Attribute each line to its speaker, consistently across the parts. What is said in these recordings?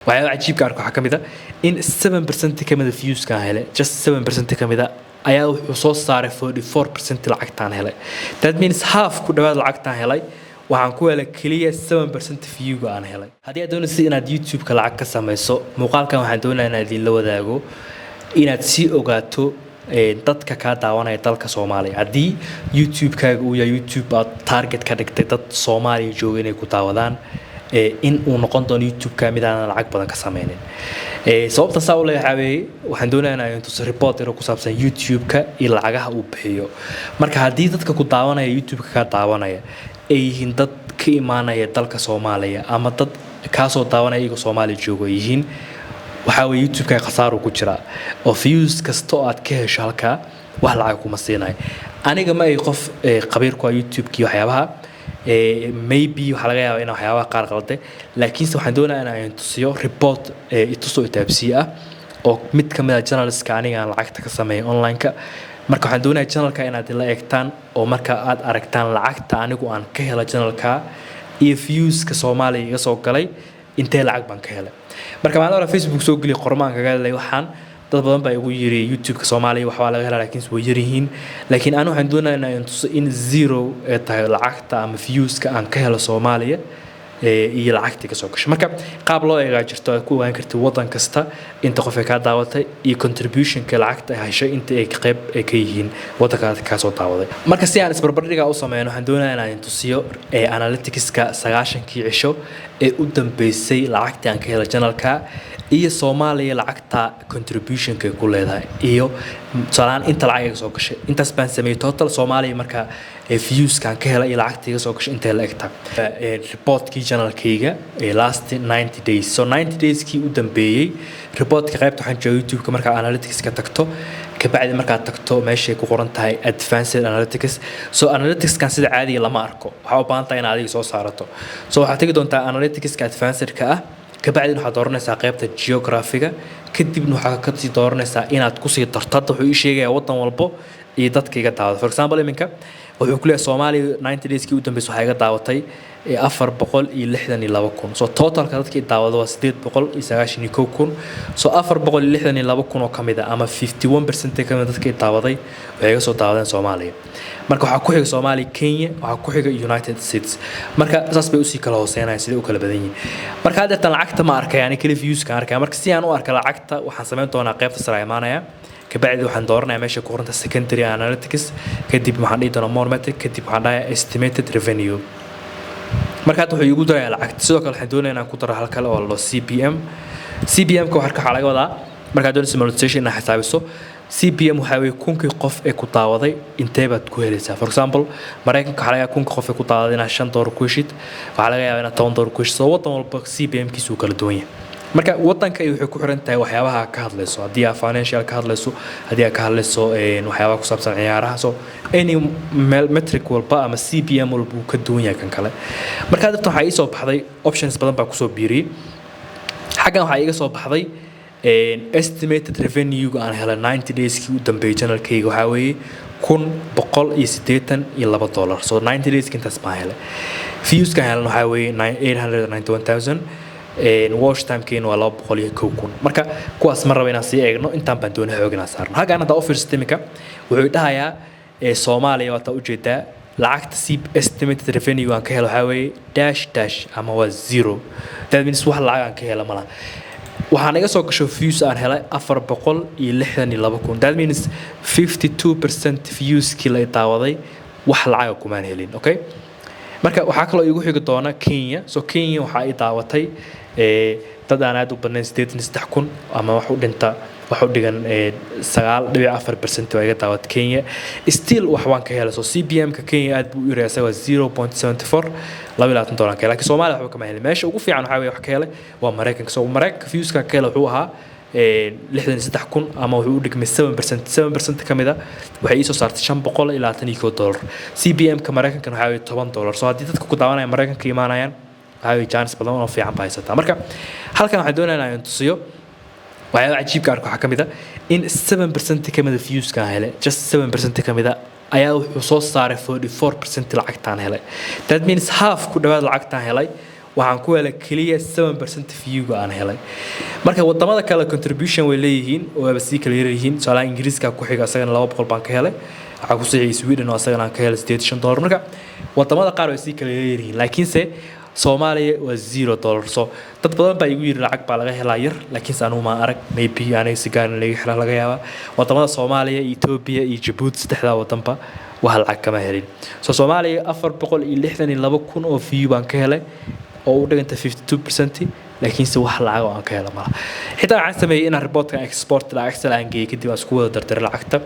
Speaker 1: Waxyaaba cajiibka arko waxaa ka mid a in 7% ka mida viewskaan helay, just 7% ka mid a ayaa wuxuu soo saaray 44% lacagtaan helay. That means half ku dhawaad lacagtaan helay waxaan ku helay keliya 7% viewga aan helay. Haddii aad doonaysid inaad YouTube-ka lacag ka samayso, muuqaalkan waxaan doonayaa inaan idinla wadaago inaad sii ogaato dadka kaa daawanaya dalka Soomaaliya. Haddii YouTube-kaaga uu yahay YouTube aad target ka dhigtay dad Soomaaliya jooga inay ku daawadaan, in uu noqon doono YouTube-ka mid aanan lacag badan ka sameynin. Sababta saa u leeyahay waxaa weeye, waxaan doonayaa inaan tuso report yar oo ku saabsan YouTube-ka iyo lacagaha uu bixiyo. Marka haddii dadka ku daawanaya, YouTube-ka kaa daawanaya, ay yihiin dad ka imaanaya dalka Soomaaliya ama dad kaasoo daawanaya iyagoo Soomaaliya joogo ay yihiin, waxaa weeye YouTube-ka khasaaru ku jiraa oo views kasta oo aad ka hesho halkaa wax lacag kuma siinayo. Aniga ma ay qof khabiir ku ah YouTube-kii waxyaabaha, maybe waxaa laga yaabaa inaan waxyaabaha qaar qalday, laakiinse waxaan doonayaa inaan tusiyo report itusoo itaabsiye ah oo mid ka mid ah channelska aniga aan lacagta ka sameeyo online-ka. Marka waxaan doonayaa channelka inaad ila eegtaan oo marka aad aragtaan lacagta anigu aan ka helo channelka iyo viewska Soomaaliya iga soo galay, intee lacag baan ka helay. Marka maalin hore Facebook soo geliy qormaan kaga hadlay, waxaan dad badan baa igu yiri YouTube-ka Soomaaliya waxbaa laga helaa, laakiin way yar yihiin. Laakiin anigu waxaan doonayaa inaan tuso in zero ay tahay lacagta ama viewska aan ka helo Soomaaliya iyo lacagtii kasoo gasho. Marka qaab loo eegaa jirto aad ku ogaan kartid waddan kasta inta qof ay kaa daawatay iyo contributionka lacagta ay heshay, inta ay qayb ay ka yihiin waddanka kaa soo daawaday. Marka si aan isbarbardhiga u sameyno, waxaan doonayaa inaan tusiyo analyticska 90-kii cisho ee u dambeysay lacagtii aan ka helay channelka iyo Soomaaliya lacagta contributionka ay ku leedahay iyo tusaalahaan inta lacag iga soo gashay. Intaas baan sameeyey total Soomaaliya. Marka viewskan ka helay iyo lacagta iga soo gashay intay la egta, reportkii channelkayga last 90 days. So 90 dayskii u dambeeyey reportka, qaybta waxaan jooga YouTube-ka. Markaa analytics ka tagto, kabacdi markaad tagto meeshay ku qoran tahay advanced analytics. So analyticskan sida caadiga lama arko, waxaa u baahan tahay inaad adiga soo saarato. So waxaad tegi doontaa analyticska advancedka ah, kabacdina waxaad dooranaysaa qaybta geographiga, kadibna waxaad kasii dooranaysaa inaad kusii darto. Hadda wuxuu ii sheegayaa waddan walbo iyo dadka iga daawada. For example, iminka wuxuu ku leeyahay Soomaaliya 90 dayskii u dambeysay waxaa iga daawatay 462,000. So totalka dadkii daawada waa 891,000. So 462,000 oo ka mid ah ama 51% ka mid dadkii daawaday waxay iga soo daawadeen Soomaaliya. Marka waxaa ku xiga Soomaaliya, Kenya, waxaa ku xiga United States. Marka saas bay usii kala hooseynayaan siday u kala badan yihiin. Marka haddeertan lacagta ma arkay, ani keli viewskan arkaya. Marka si aan u arka lacagta, waxaan samayn doonaa qaybta sare imaanaya, kabacdi waxaan dooranayaa meesha ku qoranta secondary analytics, kadib waxaan dhihi doonaa more metric, kadib waxaan dhahayaa estimated revenue. Marka hadda wuxuu iigu darayaa lacagta. Sidoo kale waxaan doonayaa inaan ku daro hal kale oo la CPM. CPM ka waxaa laga wadaa markaad doonaysa monetization inaad xisaabiso, CPM waxaa weeye 1000-kii qof ee ku daawaday intee baad ku helaysaa. For example, Maraykanka waxaa laga yaabaa 1000-ka qof ee ku daawaday inaad $5 ku heshid, waxaa laga yaabaa inaad $10 ku heshid. So waddan walba CPM kiisu uu kala duwan yahay. Marka waddanka waxay ku xiran tahay waxyaabaha ka hadlayso, haddii aad financial ka hadlayso, haddii aad ka hadlayso waxyaabaha ku saabsan ciyaaraha. So any meel metric walba ama CPM walba uu ka duwan yahay kan kale. Marka hadda waxaa ii soo baxday options badan baa kusoo biiriyey. Xaggan waxaa iiga soo baxday estimated revenue aan helay 90 dayskii u dambeeyay channelkayga waxaa weeye $1,182. So 90 dayski intaas baan helay. Viewskan helan waxaa weeye 891,000, watch timekeena waa 201,000. Marka kuwaas ma raba inaan sii eegno, intaan baan doonay xoog inaan saarno. Halkaan haddaa u fiirsata iminka, wuxuu dhahayaa Soomaaliya waataa ujeedaa lacagta c estimated revenue aan ka helo waxaa weeye dash dash ama waa zero. That means wax lacag aan ka helo malaha. Waxaan iga soo gasho views aan helay 462,000. That means 52% viewskii la daawaday wax lacaga kumaan helin. Okay, marka waxaa kaloo iigu xigi doona Kenya. So Kenya waxaa i daawatay dad aan aad u badnayn, 83,000 ama wax u dhinta, wax u dhigan 9.4% waa iga daawat Kenya. Still wax waan ka helay. So CPM ka Kenya aad buu u yaray, asaga waa 0.74, $22 ka helay, laakiin Soomaaliya waxba kama helin. Meesha ugu fiican waxaa weeye wax ka helay waa Maraykanka. So Maraykanka viewska ka helay wuxuu ahaa 63,000 ama wuxuu u dhigmay 7%. 7% ka mid a waxay iisoo saartay $521. CPM ka Maraykankan waxaa weeye $10. So haddii dadka ku daawanaya Maraykanka imaanayaan, waxaa weeye chance badan oo fiican baa haysataa. Marka halkan waxaan doonayaa inaan tusiyo waxyaaba cajiibka arko. Waxaa ka mid a in 7% ka mid a viewskaan helay, just 7% ka mid a ayaa wuxuu soo saaray 44% lacagtaan helay. That means half ku dhawaad lacagtaan helay waxaan ku helay 7% ka mid a viewska. Waxaan ku helay keliya 7% viewga aan helay. Marka wadamada kale contribution way leeyihiin oo waaba sii kala yaryihiin. Tusaalaha, Ingiriiska ku xiga, isagana 200 baan ka helay. Waxaa ku sii xigay Sweden oo isagana aan ka helay $85. Marka wadamada qaar way sii kala yaryihiin, laakiinse Soomaaliya waa $0. So dad badan baa igu yiri lacag baa laga helaa yar, laakiinse anugu maan arag. Maybe aniga si gaar laga helaa laga yaabaa. Wadamada Soomaaliya, Ethiopia iyo Djibouti, saddexdaa wadanba wax lacag kama helin. So Soomaaliya 462,000 oo view baan ka helay oo u dhiganta 52%, laakiinse wax lacag oo aan ka helo malaha. Xitaa waxaan sameeyey inaan reportka export la Excel aan geeyey, kadib aan isku wada dardaray lacagta.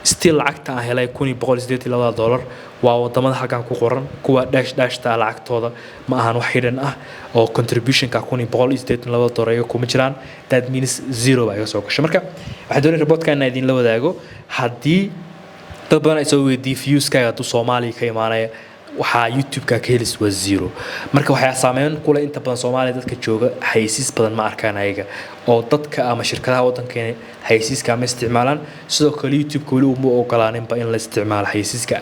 Speaker 1: Still lacagta aan helay $1,182 waa wadamada halkan ku qoran. Kuwa dash dashta lacagtooda ma ahan wax hidden ah oo contributionka $1,182 iyaga kuma jiraan. That means zero baa iga soo gashay. Marka waxaan doonaya reportka inaan idinla wadaago. Haddii dad badan ay soo weydiiyey viewskaaga hadduu Soomaaliya ka imaanaya, waxaa YouTube-ka ka helis waa zero. Marka waxaa saameyn kule inta badan Soomaaliya dadka jooga xayeysiis badan ma arkaan ayaga, oo dadka ama shirkadaha waddankeena xayeysiiska ma isticmaalaan. Sidoo kale YouTube-ka weli uma ogolaaninba in la isticmaalo xayeysiiska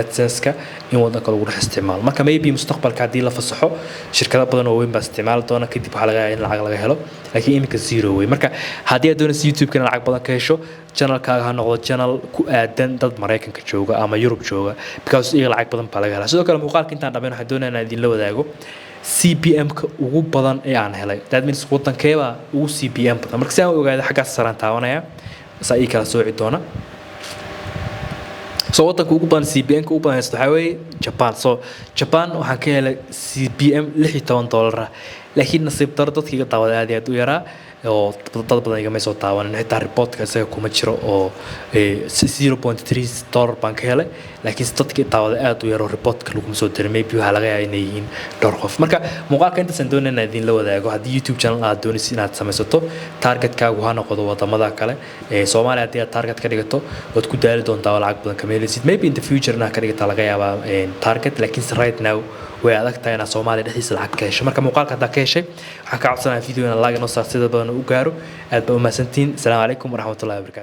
Speaker 1: AdSense-ka in waddanka lagu dhex isticmaalo. Marka maybe mustaqbalka haddii la fasaxo, shirkado badan oo weyn baa isticmaali doona, kadib waxaa laga yaabaa in lacag laga helo, laakiin iminka zero wey. Marka haddii aad doonaysa YouTube-ka in lacag badan ka hesho, channelkaaga ha noqdo channel ku aadan dad Maraykanka jooga ama Yurub jooga, because iyaga lacag badan baa laga helaa. Sidoo kale muuqaalka intaan dhammayn waxaan doonayaa inaan idinla wadaago CPM-ka ugu badan ee aan helay. That means waddankeebaa ugu CPM badan. Marka si aan u ogaado, xaggaas saraan taabanaya, saa ii kala sooci doona. So waddanka ugu badan CPM-ka ugu badan haysto waxaa weeye Japan. So Japan waxaan ka helay CPM $16 ah, laakiin nasiib daro dadka iga daawada aad iyo aad u yaraa oo dad badan igama soo taabanin. Xitaa reportka isaga kuma jiro oo $0.3 baan ka helay, laakiin dadka daawada aad u yaro, reportka laguma soo diray. Maybe waxaa laga yaabaa inay yihiin dhowr qof. Marka muuqaalka intaasaan doonaya inaan idinla wadaago. Haddii YouTube channel aad doonaysid inaad samaysato, targetkaagu ha noqdo wadamada kale. Soomaaliya haddii aad target ka dhigato, waad ku daali doontaa oo lacag badan kama helaysid. Maybe in the future inaad ka dhigataa laga yaabaa target, laakiinse right now way adag tahay inaad Soomaaliya dhexdiisa lacag ka hesho. Marka muuqaalka haddaa ka heshay, waxaan ka codsanayaa video inaad like inoo saar sida badan u gaaro. Aad baa u mahadsantihiin. Asalaamu calaykum waraxmatullahi wabarakaatu.